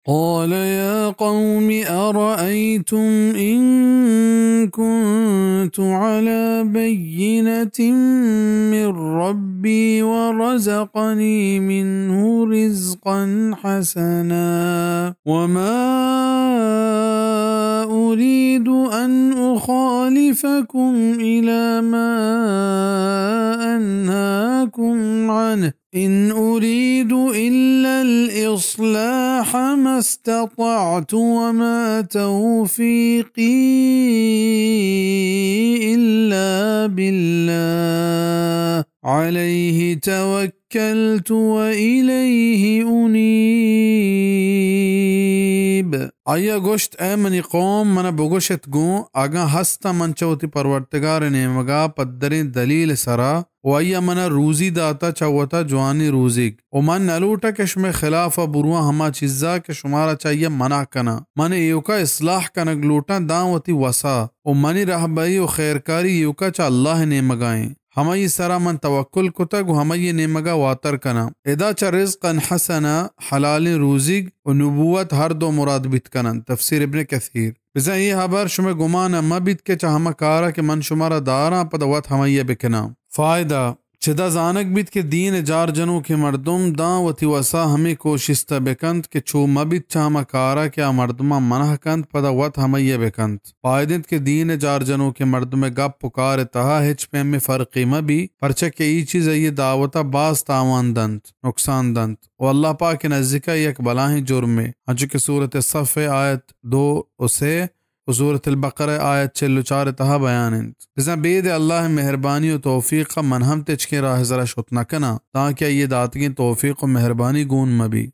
قال يا قوم أرأيتم إن كنت على بينة من ربي ورزقني منه رزقا حسنا وما أريد أن أخالفكم إلى ما أنهاكم عنه إن أريد إلا الإصلاح ما استطعت وما توفيقي إلا بالله عليه توكلت وإليه أنيب. آئی ءَ گوشت، اے منی قوم، من ءَ بگوش ات گوں، اگاں ہستاں من چہ وتی پرورتگار ءِ نیمگ ءَ پدریں دلیل ءِ سرا ءُ آئی ءَ من ءَ روزی داتہ چہ وت ءَ جوانیں روزیگ، ءُ من نہ لوٹاں کہ شمئے خلاف ءَ برواں ہما چیز ءَ کہ شمارا چہ آئی ءَ منع کناں۔ من ایوک ءَ اصلاح کنگ لوٹاں داں وتی وس ءَ، ءُ منی رہبری ءُ خیرکاری ایوک ءَ چہ اللہ ءِ نیمگ ءَ ایں۔ ہمائی ءِ سرا من توکل کتگ ءُ ہمائی ءِ نیمگ ءَ واتر کناں۔ ادا چہ رزقا حسنا، حلالیں روزیگ، ءُ نبوت ہر دو مراد بیت کننت۔ تفسیر ابن کثیر۔ بزاں اے ہبر شمئے گمان ءَ مہ بیت کہ چہ ہما کار ءَ کہ من شمارا داراں، پدا وت ہمائی ءَ بکناں۔ فائدہ: چدا زانگ بیت کہ دین ءِ جار جنوکیں مردم داں وتی وس ءَ ہمے کوشست ءَ بکنت کہ چو مہ بیت چہ ہما کار ءَ کہ آ مردماں منع کنت، پدا وت ہمائی ءَ بکنت۔ باید انت کہ دین ءِ جار جنوکیں مردم ءِ گپ ءُ کار ءِ تہا ہچ پیمیں فرقے مہ بی، پرچا کہ اے چیز آئی ءِ دعوت ءَ باز تاوان دنت، نقصان دنت، ءُ اللہ پاک ءِ نزیک ءَ یک بلاہیں جرمے، انچو کہ سورت صف ءِ آیت دو ءُ سے ءُ سورت البقرہ ءِ آیت چل ءُ چار ءِ تہا بیان انت۔ بزاں بید اللہ ءِ مہربانی ءُ توفیق ءَ من ہم تچکیں راہ ءِ سرا شت نہ کناں، دانکہ آئی ءِ داتگیں توفیق ءُ مہربانی گون مہ بی۔